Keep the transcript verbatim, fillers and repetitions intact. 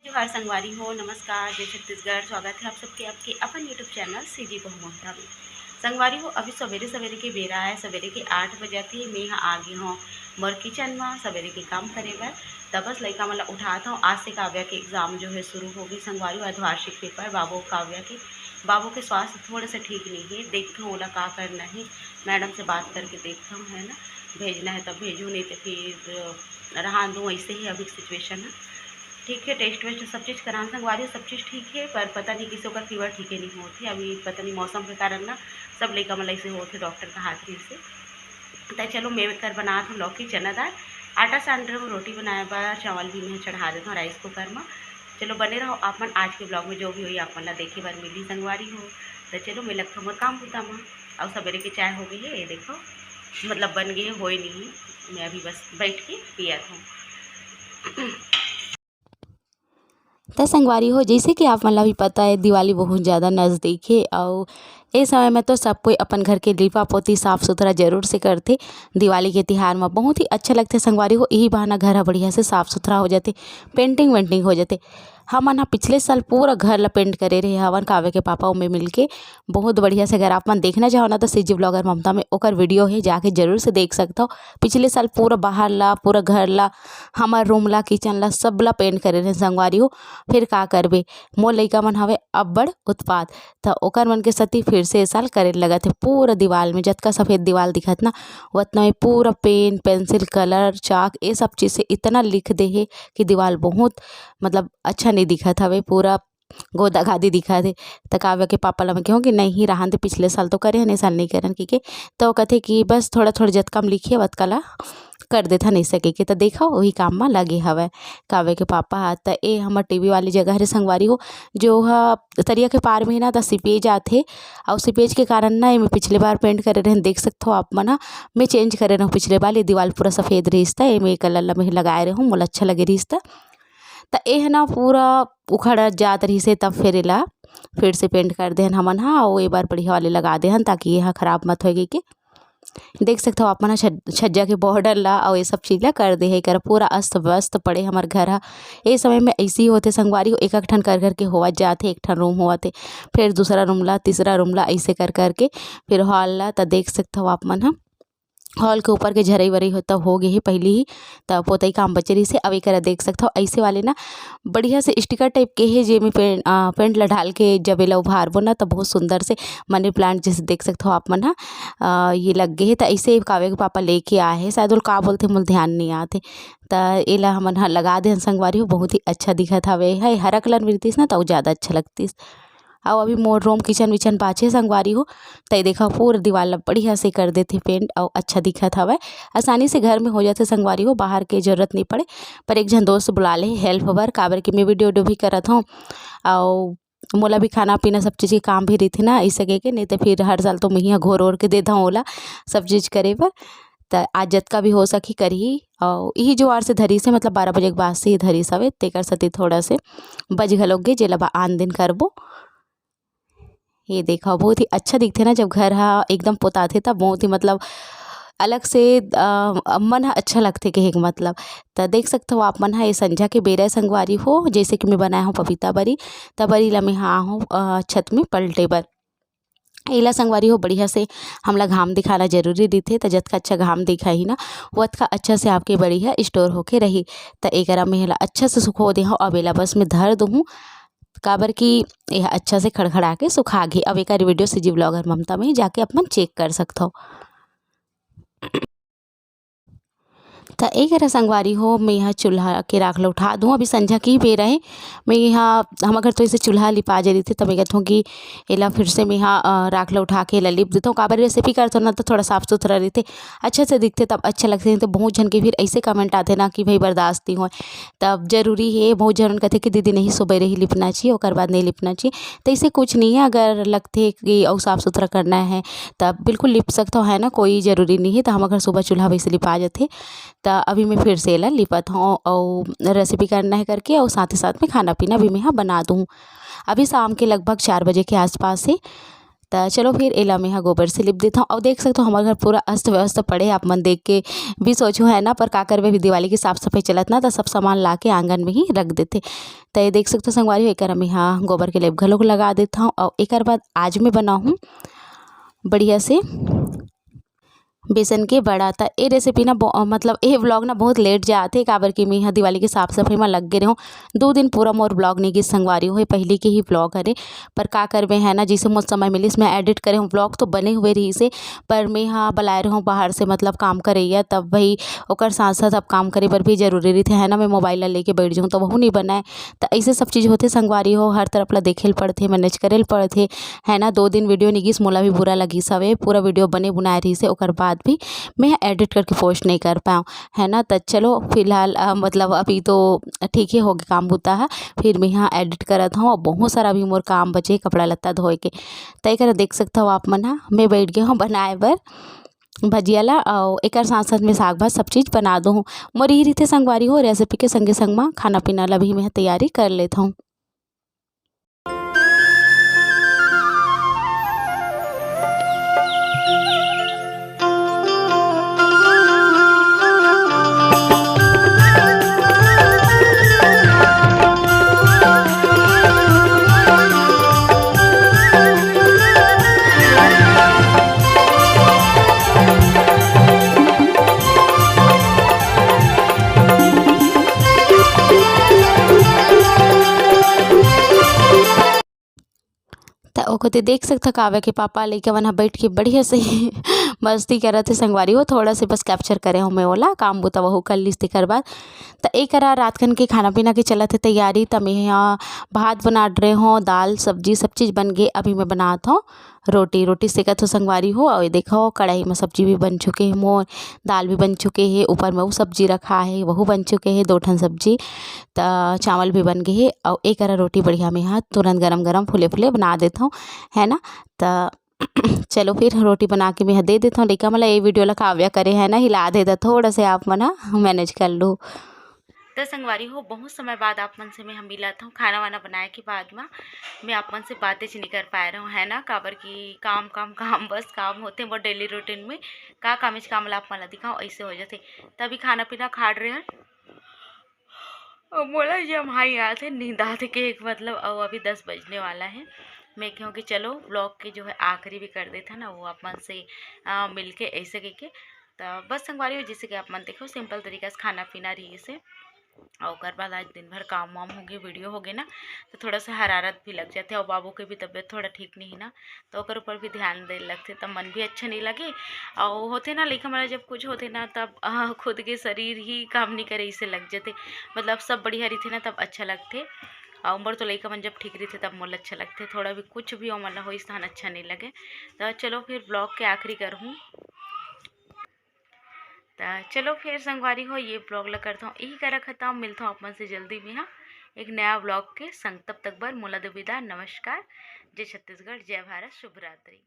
जोहार संगवारी हो, नमस्कार, जय छत्तीसगढ़। स्वागत है आप सबके आपके अपन YouTube चैनल सीजी बहू ममता में। संगवारी हो, अभी सवेरे सवेरे के बेरा है, सवेरे के आठ बजे थे। मैं यहाँ आ गई हूँ मोर किचन में सवेरे के काम करे बर। तब बस लइका मन ला उठात हूँ। आज से काव्या के एग्जाम जो है शुरू हो गई संगवारी हो, अर्धवार्षिक पेपर बाबू काव्या के। बाबू के स्वास्थ्य थोड़ा सा ठीक नहीं है, देखती हूँ ओला का करना है, मैडम से बात करके देखती हूँ, है ना, भेजना है तब भेजूँ, नहीं तो फिर रहन दूँ, ऐसे ही अभी सिचुएशन है। ठीक है, टेस्ट वेस्ट सब चीज़ करान संगवारी, सब चीज़ ठीक है, पर पता नहीं किसी का फीवर ठीक है नहीं होती, अभी पता नहीं मौसम के कारण ना सब लइका मन ऐसे होते, डॉक्टर का हाथ में से। तो चलो, मैं कर बनात हूँ लौकी चना दाल। आटा सान रहे हूँ रोटी बनाए बर, चावल भी मैं चढ़ा देता हूँ राइस कुकर में। चलो, बने रहो आप मन आज के ब्लॉग में, जो भी हुई आप मन ला देखे बर मिली संगवारी हो। तो चलो, मैं लगता हूँ मोर काम बुता में। और सवेरे के चाय हो गई है, ये देखो, मतलब बन गई है, होए नहीं है। मैं अभी बस बैठ के पियत हूँ। त संगवारी हो, जैसे कि आप मन ला भी पता है, दिवाली बहुत ज़्यादा नज़दीक है और ए समय में तो सब कोई अपन घर के लीपा पोती साफ सुथरा जरूर से करथे। दिवाली के तिहार में बहुत ही अच्छा लगथे संगवारी हो, यही बहाना घर ह बढ़िया से साफ सुथरा हो जाथे, पेंटिंग वेंटिंग हो जाथे। हमन ह पिछले साल पूरा घर ला पेंट करे रहे हवन, काव्य के पापा ओमे मिलके बहुत बढ़िया से। अगर आप मन देखना चाहो ना, तो सीजी ब्लॉगर ममता में ओकर वीडियो है, जाके जरूर से देख सकथो। पिछले साल पूरा बाहर ला, पूरा घर ला, हमर रूम ला, किचन ला, सब ला पेंट करे रहे संगवारी हो। फिर का करबे, मोर लइका मन हवे अब्बड़ उत्पात, त ओकर मन के सेती फिर से ए साल करे लगत हे। पूरा दीवाल में जतका सफेद दीवाल दिखत ना, ओतना में पूरा पेन, पेंसिल, कलर, चाक, ए सब चीज से इतना लिख दे हे कि दीवाल बहुत, मतलब, अच्छा नहीं दिखत हवे, पूरा गोदा गादी दिखत हे। त काव्या के पापा ला मैं कहूँ कि नहीं, रहन दे, पिछले साल तो करे हन, ए साल नहीं करन, कहिके। त वो कथे कि बस थोड़ा थोड़ा जतका में लिखे, ओतका ला कर देथन, ऐसे कहिके। त देखा, वही काम म लगे हवय काव्य के पापा ह। त ए हमर टीवी वाली जगह हरे संगवारी हो, जो ह तरिया के पार में हे ना, त सीपेज आथे, अउ सीपेज के कारण ना एमे पिछले बार पेंट करे रहन, देख सकथो आप मन ह। मैं चेंज करे रहूँ पिछले बार, ये दीवाल पूरा सफेद रहिस, त एमे कलर ला मैं लगाए रहूँ, मोला अच्छा लगे रहिस। त त एह ना पूरा उखड़ जात रहिस हे, तब फिर एला फिर से पेंट कर देहन हमन ह, अउ ए बार बढ़िया वाले लगा देहन, ताकि एह खराब मत होए कहिके। देख सकथव आप मन ह छज-, छज्जा के बॉर्डर ला अउ ए सब चीज ला कर दे हे। एकर पूरा अस्त व्यस्त पड़े हमर घर ह। ए समय में ऐसे ही होथे संगवारी हो, एक एक ठन कर करके होवत जात हे, एक ठन रूम होवत हे, फिर दूसरा रूम ला, तीसरा रूम ला, ऐसे कर करके फिर हॉल ला। त देख सकथव आप मन ह, हॉल के ऊपर के झरई वरई हो, त हो गे हे पहिली ही, त पोतई काम बचे रहिस हे। अब एकरा देख सकथव, ऐसे वाले ना बढ़िया से स्टिकर टाइप के हे, जेमे पेंट, अ, पेंट ला डाल के जब एला उभारबो ना, त बहुत सुंदर से मनी प्लांट जैसे देख सकथव आप मन ह, अ, ये लग गे हे। त ऐसे काव्य के पापा लेके आए हे, शायद ओला का बोलथे, मोला ध्यान नइ आत हे। त एला हमन ह लगा देहन संगवारी हो, बहुत ही अच्छा दिखत हवे। हे हरा कलर में रहितिस ना, त अउ ज्यादा अच्छा लगतिस। अउ अभी मोर रूम किचन विचन बाचे संगवारी हो, त ये देखा पूरा दीवाल ला बढ़िया से कर देथे पेंट, अउ अच्छा दिखत हवय। आसानी से घर में हो जाथे संगवारी हो, बाहर के जरूरत नइ पड़े। पर एक झन दोस्त बुला ले हेल्प बर, काबर कि मैं वीडियो वीडियो भी करत हूँ, अउ मोला भी खाना पीना सब चीज के काम भी रहिथे ना, ऐसे कहिके, नहीं तो फिर हर साल तो मैं ही घोर ओर के देत हूँ ओला सब चीज करे बर। त आज जतका भी हो सकही करही, अउ इही जुआर से धरिस हे, मतलब बारह बजे के बाद से ही धरिस हवे, तेकर सेती थोड़ा से बज घलोक गे, जेला बा आन दिन करबो। ये देखा, बहुत ही अच्छा दिखथे ना, जब घर ह एकदम पोताथे, तब बहुत ही, मतलब, अलग से, अ, मन ह अच्छा लगथे, कहे के मतलब। त देख सकथव आप मन ह, ये संझा के बेरा ए संगवारी हो, जैसे कि मैं बनाए हूँ पपीता बरी, त बरी ला मैं हा हूँ, अ, छत में पलटे बर। एला संगवारी हो, बढ़िया से हमला घाम दिखाना जरूरी रहिथे, त जतका अच्छा घाम दिखाही ना, ओतका अच्छा से आपके बरी ह स्टोर होके रही। त एकरा में एला अच्छा से सुखो दे हूँ। अब एला बस में धर दूँ, काबर कि एह अच्छा से खड़खड़ा के सुखा गे। अब एकर वीडियो सीजी ब्लॉगर ममता में जाके अपन चेक कर सकथव। त एक हरा संगवारी हो, मैं यहाँ चूल्हा के राख ल उठा दूँ। अभी संझा की बेरा हे, मैं यहाँ, हमर घर तो ऐसे चूल्हा लिपा जे रहिथे, त मैं कहत हूँ कि एला फिर से मैं यहाँ, अ, राख ल उठा के एला लिप देथव। काबर रेसिपी करथव ना, त थोड़ा साफ सुथरा रहिथे, अच्छा से दिखथे, तब अच्छा लगथे। नहीं तो बहुत झन के फिर ऐसे कमेंट आथे ना कि भाई बर्दाश्त नहीं होय, तब जरूरी हे। बहुत झन कथे कि दीदी नहीं, सुबह रही लिपना चाहिए, ओकर बाद नहीं लिपना चाहिए। त ऐसे कुछ नहीं है, अगर लगथे कि अउ साफ सुथरा करना है, तब बिल्कुल लिप सकथव, है ना, कोई जरूरी नहीं है। त हमर घर सुबह चूल्हा वैसे लिपा जाथे। त अभी मैं फिर से एला लिपत हूँ, अउ रेसिपी करना है करके, अउ साथ ही साथ में खाना पीना भी मैं यहाँ बना दूँ। अभी शाम के लगभग चार बजे के आसपास है। त चलो फिर एला मेहा गोबर से लिप देथव। अउ देख सकथव हमर घर पूरा अस्त व्यस्त पड़े हे, आप मन देख के भी सोचो है ना, पर का करबे, अभी दिवाली की साफ सफाई चलत ना, त सब सामान ला के आंगन में ही रख देथे। त ये देख सकथव संगवारी हो, एकर मेहा गोबर के लेप घलोक लगा देथव। अउ एकर बाद आज मैं बनाहूँ बढ़िया से बेसन के बड़ा। त ए रेसिपी ना ब-, मतलब ए व्लॉग ना बहुत लेट जात हे, काबर कि मैं ह दिवाली के साफ सफाई म लग गे रहूँ। दो दिन पूरा मोर व्लॉग नहीं गिस संगवारी हो, ये पहली के ही व्लॉग हरे, पर का करबे है ना, जैसे मोर समय मिलिस मैं एडिट करे हूँ। व्लॉग तो बने हुए रहिस हे, पर मैं ह बलाए रहूँ बाहर से, मतलब काम करैया, तब भाई ओकर साथ साथ अब काम करे बर भी जरूरी रहिथे है ना, मैं मोबाइल ला लेके बैठ जाऊँ त वहू नहीं बनाए। त ऐसे सब चीज़ होथे संगवारी हो, हर तरफ ला देखे ल पड़थे, मैनेज करे ल पड़थे, है ना। दो दिन वीडियो निगिस, मोला भी बुरा लगिस हवे, पूरा वीडियो बने बुनाए रहिस हे, ओकर बाद भी मैं एडिट करके पोस्ट नहीं कर पाऊँ, है ना। त चलो फिलहाल, अ, मतलब अभी तो ठीक ही होगे काम बुता ह, फिर मैं यहाँ एडिट करत हूँ। अब बहुत सारा अभी मोर काम बचे, कपड़ा लत्ता धोए के, त एकर देख सकत हव आप मन ह, मैं बैठ गे हूँ बनाए बर भजिया ला, अउ एकर साथ साथ में साग भात सब चीज़ बना दो हूँ। मोर यही रीते संगवारी हो, रेसिपी के संगे संग में खाना पीना ला भी मैं तैयारी कर लेत हूँ। त ओ कोती देख सकथव, काव्या के पापा लइका मन ह बइठ के बढ़िया से मस्ती करत हे संगवारी हो। थोड़ा से बस कैप्चर करे हों मैं ओला, काम बुता वहू कर लिस तेकर बाद। त ए करा रात खन के खाना पीना के चलत हे तैयारी। त मैं ह भात बना डरे हों, दाल सब्जी सब चीज़ बन गे। अभी मैं बनात हों रोटी, रोटी सेकत हों संगवारी हो। अउ ये देखो कढ़ाई में सब्जी भी बन चुके हे मोर, दाल भी बन चुके हे, ऊपर में वो सब्जी रखा हे, वहू बन चुके हे, दो ठन सब्जी। त चावल भी बन गे हे, अउ ए करा रोटी बढ़िया में हा तुरंत गरम गरम फूले फूले बना देत हों, है ना। त चलो फिर रोटी बना के मैं हा दे देत हों। लइका मन ला ये वीडियो ला काव्या करे है ना, हिला दे दा, थोड़ा से आप मन हा मैनेज कर लो। त संगवारी हो, बहुत समय बाद आप मन से मैं हा मिलत हों। खाना वाना बनाए के बाद में मैं आप मन से बातें च नहीं कर पाए रहूँ, है ना, काबर कि काम, काम, काम, बस काम होथे मोर डेली रूटीन में। का काम इच काम ला आप मन ला दिखाऊँ, ऐसे हो जाथे। तभी खाना पीना खा रहे हैं। अब मोला जम्हाई आथे, नींद आथे के एक मतलब, अउ अभी दस बजने वाला है। मैं कहूँ कि चलो व्लॉग के जो है आखिरी भी कर देथन, वो आप मन से, आ, मिलके ऐसे कहिके। त बस संगवारी हो, जैसे कि आप मन देखो सिंपल तरीका से खाना पीना रहिस हे, अउ ओकर बाद आज दिन भर काम वाम होगे, वीडियो होगे ना, त थोड़ा सा हरारत भी लग जाथे, अउ बाबू के भी तबीयत थोड़ा ठीक नहीं ना, त ओकर ऊपर भी ध्यान दे लगथे, त मन भी अच्छा नहीं लगे। अउ होथे ना लइका मन ला जब कुछ होथे ना, तब, अ, खुद के शरीर ही काम नहीं करे, इसे लग जथे। मतलब सब बढ़िया रहिथे ना, तब अच्छा लगथे। अउ मोर तो लइका मन जब ठीक रहिथे, तब मोला अच्छा लगथे। थोड़ा भी कुछ भी ओमन ला होइस तहन अच्छा नहीं लगे। त चलो फिर व्लॉग के आखिरी करहूँ। त चलो फिर संगवारी हो, ये व्लॉग ला करता हूँ यही करा खत्म। मिलता हूँ आप मन से जल्दी में, हाँ, एक नया व्लॉग के संग। तब तक बर मोला दो विदा। नमस्कार, जय छत्तीसगढ़, जय भारत, शुभ रात्रि।